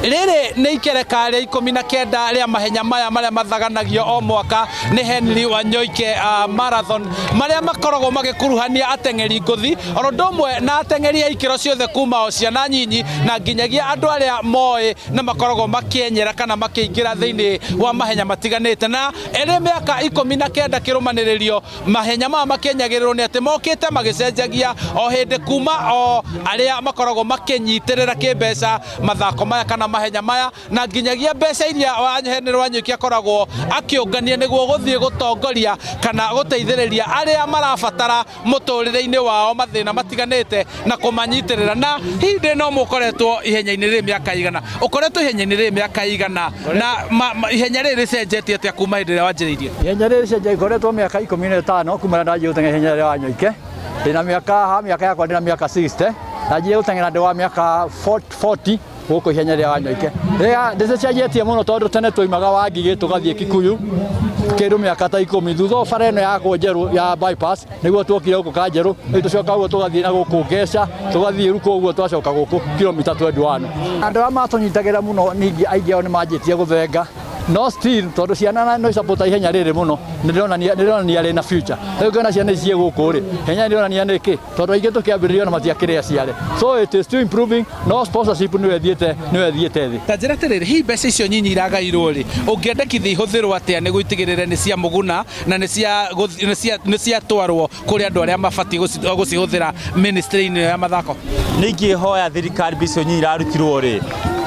Rĩrĩ nĩ ikereka rĩa 19 rĩa mahenya maya marĩa mathaganagio o mwaka nĩ Henry Wanyoike Marathon, marĩa makoragwo magĩkuruhania ateng'eri ngũthi oro ũndũ ũmwe na ateng'eri a ikĩro ciothe kuma o ciana nyinyi na nginyagia andũ arĩa moĩ na makoragwo makĩenyera kana makĩingĩra thĩinĩ wa mahenya matiganĩte. Na ĩrĩ mĩaka 19 kĩrũmanĩrĩrio mahenya maya makĩenyagĩrĩrwo nĩ atĩ mokĩte magĩcenjagia o hĩndĩ kuma o arĩa makoragwo makĩnyitĩrĩra kĩmbeca mathako maya kana mahenya maya, na nginyagia mbeca iria Henry Wanyoike akoragwo akĩũngania nĩguo gũthiĩ gũtongoria kana gũteithĩrĩria arĩa marabatara mũtũrĩre-inĩ wao mathĩna matiganĩte na kũmanyitĩrĩra. Na hihi ndĩ no mũkoretwo ihenya-inĩ rĩrĩ mĩaka igana, ũkoretwo ihenya-inĩ rĩrĩ mĩaka igana, na ihenya rĩrĩ rĩcenjetie atĩa kuma hĩndĩ ĩrĩa wanjĩrĩirie? Ihenya rĩrĩ rĩcenjetie, ngoretwo mĩaka 15 kuma rĩrĩa ndanjia gũteng'era ihenya rĩa Wanyoike. Ndĩna mĩaka, ha mĩaka yakwa ndĩna mĩaka 60, ndanjia gũteng'era ndĩ wa mĩaka 40 gũkũ ihenya rĩa Wanyoike. Rĩa ndĩcenjetie mũno tondũ tene twaumaga Wangigĩ tũgathiĩ Kikuyu kĩndũ mĩaka ta 10 thutha ũyũ bara ĩno yakwo njerũ ya bypass nĩguo twokire gũkũ Kanjerũ, rĩu tũcoka ũguo tũgathiĩ na gũkũ Ngeca, tũgathiĩ Ruku ũguo twacoka gũkũ kilomita 21. Andũ arĩa matũnyitagĩra mũno ningĩ aingĩ ao nĩ manjĩtie gũthenga, no still tondũ ciana no icapota ihenya rĩrĩ mũno, nĩ rĩronania rĩna future. Rĩu ngĩona ciana ici ciĩ gũkũ rĩ, ihenya rĩronania nĩkĩ? Tondũ aingĩ tũkĩambĩrĩria ona matiakĩrĩ aciare. So it is still improving, no sponsorship nĩyo ĩthiĩte nĩyo ĩthiĩte thĩ. Ta njĩra atĩrĩrĩ, hihi mbeca icio nyinyi iragairwo rĩ, ũngĩendekithia ihũthĩrwo atĩa nĩguo itigĩrĩre nĩ cia mũguna na nĩ cia nĩ ciatwarwo kũrĩ andũ arĩa mabatiĩ gũcihũthĩra ministry-inĩ ya mathako? Nĩ ingĩhoya thirikari mbeca icio nyinyi irarutirwo rĩ,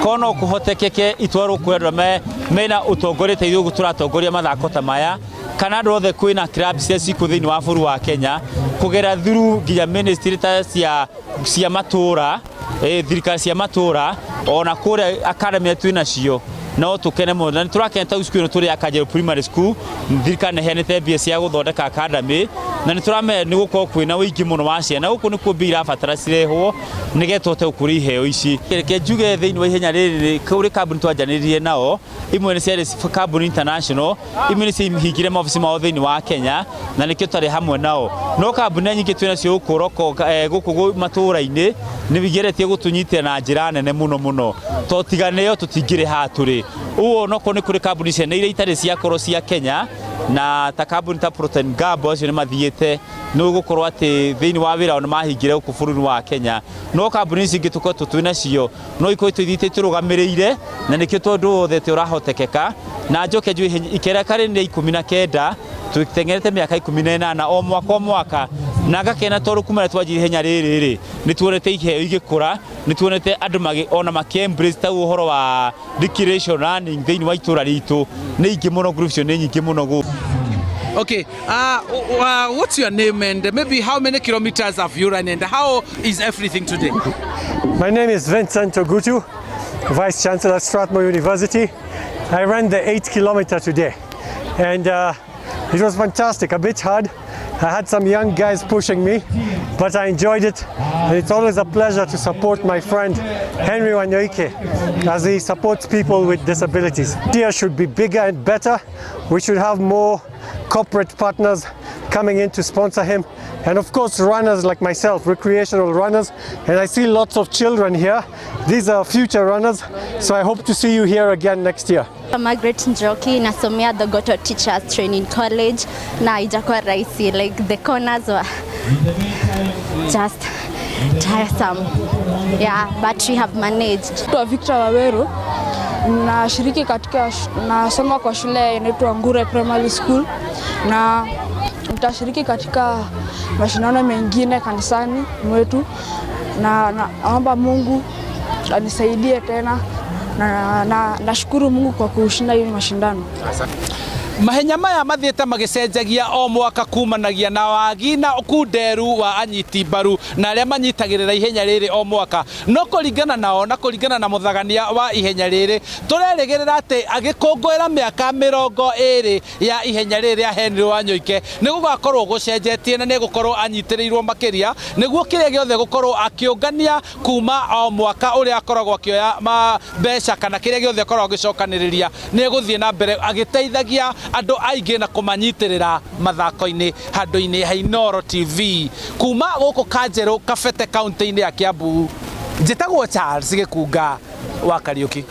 korwo no kũhotekeke itwarwo kũrĩ andũ arĩa mena ũtongoria ta ithuĩ ũguo tũratongoria mathako ta maya, kana andũ othe kwĩna clubs iria ciĩkuo thĩinĩ wa bũrũri wa Kenya kũgera through nginya ministry ta cia matũra, thirikari cia matũra ona kũrĩa academy twĩ nacio no tũkene mũno. Na nĩ tũrakena ta cukuru ĩno tũrĩ ya Kanjeru Primary School, thirikari nĩ ĩheanĩte mbia cia gũthondeka academy na nĩ tũramenya nĩ gũkorwo kwĩna ũingĩ mũno wa ciana gũkũ nĩkuo mbia irabatara cirehwo nĩgetha tũhote gũkũria iheo ici. Reke njuge thĩinĩ wa ihenya rĩrĩ kũrĩ kambuni twanjanĩrire nao, imwe nĩ ciarĩ kambuni international, imwe nĩ ciahingire maobici mao thĩinĩ wa Kenya na nĩkĩo tũtarĩ hamwe nao. No kambuni nyingĩ twĩ nacio gũkũ roko gũkũ matũra-inĩ nĩ igeretie gũtũnyitĩra na njĩra nene mũno mũno, to tiga nĩyo tũtingĩrĩ haha tũrĩ. Ũguo onokorwo nĩ kũrĩ kambuni ciene iria itarĩ ciakorwo cia Kenya na ta kambuni ta Procter and Gamble acio nĩ mathiĩte nĩ gũkorwo atĩ thĩinĩ wa wĩra wao nĩ mahingire gũkũ bũrũri wa Kenya. No kambuni ici ingĩ tũkoretwo twĩ nacio no ikorwo itũthiĩte itũrũgamĩrĩire na nĩkĩo tondũ wothe atĩ ũrahotekeka. Na njoke njuge ikereka rĩrĩ nĩ 19 tũteng'erete mĩaka 18 o mwaka o mwaka, na ngakena tondũ kuma rĩrĩa twanjirie ihenya rĩrĩ rĩ, nĩ tuonete iheo igĩkũra, nĩ tuonete andũ ona makĩ embrace ta ũhoro wa recreation running thĩinĩ wa itũra ritũ nĩ ingĩ mũno, group icio nĩ nyingĩ mũno gũkũ. Okay, what's your name and maybe how many kilometers have you run and how is everything today? My name is Vincent Ogutu, Vice Chancellor at Strathmore University. I ran the 8 kilometer today and it was fantastic, a bit hard. I had some young guys pushing me, but I enjoyed it. And it's always a pleasure to support my friend Henry Wanyoike as he supports people with disabilities. Here should be bigger and better. We should have more corporate partners coming in to sponsor him. And of course, runners like myself, recreational runners. And I see lots of children here. These are future runners. So I hope to see you here again next year. Margaret Njoki, nasomea Thogoto Teachers Training College na haijakuwa rahisi, like the corners were just tiresome. Yeah, but we have managed. Naitwa Victor Waweru, nashiriki katika nasoma kwa shule inaitwa Ngure Primary School na nitashiriki katika mashindano mengine kanisani mwetu na naomba Mungu anisaidie tena na nashukuru Mungu kwa kushinda hii mashindano. Mahenya maya mathiĩte magĩcenjagia o mwaka kumanagia na wagi na ũkunderu wa anyiti mbaru na arĩa manyitagĩrĩra ihenya rĩrĩ o mwaka. No kũringana nao na kũringana na mũthagania wa ihenya rĩrĩ, tũrerĩgĩrĩra atĩ agĩkũngũĩra mĩaka 20 ya ihenya rĩrĩ rĩa Henry Wanyoike nĩ gũgakorwo gũcenjetie na nĩ gũkorwo anyitĩrĩirwo makĩria nĩguo kĩrĩa gĩothe gũkorwo akĩũngania kuma o mwaka ũrĩa akoragwo akĩoya mbeca kana kĩrĩa gĩothe akoragwo agĩcokanĩrĩria nĩ egũthiĩ na mbere agĩteithagia andũ aingĩ na kũmanyitĩrĩra mathako-inĩ handũ-inĩ ha Inooro TV. Kuma gũkũ Kanjerũ Kabete kaunti-inĩ ya Kiambu, njĩtagwo Charles Gĩkunga. Wa Kariuki.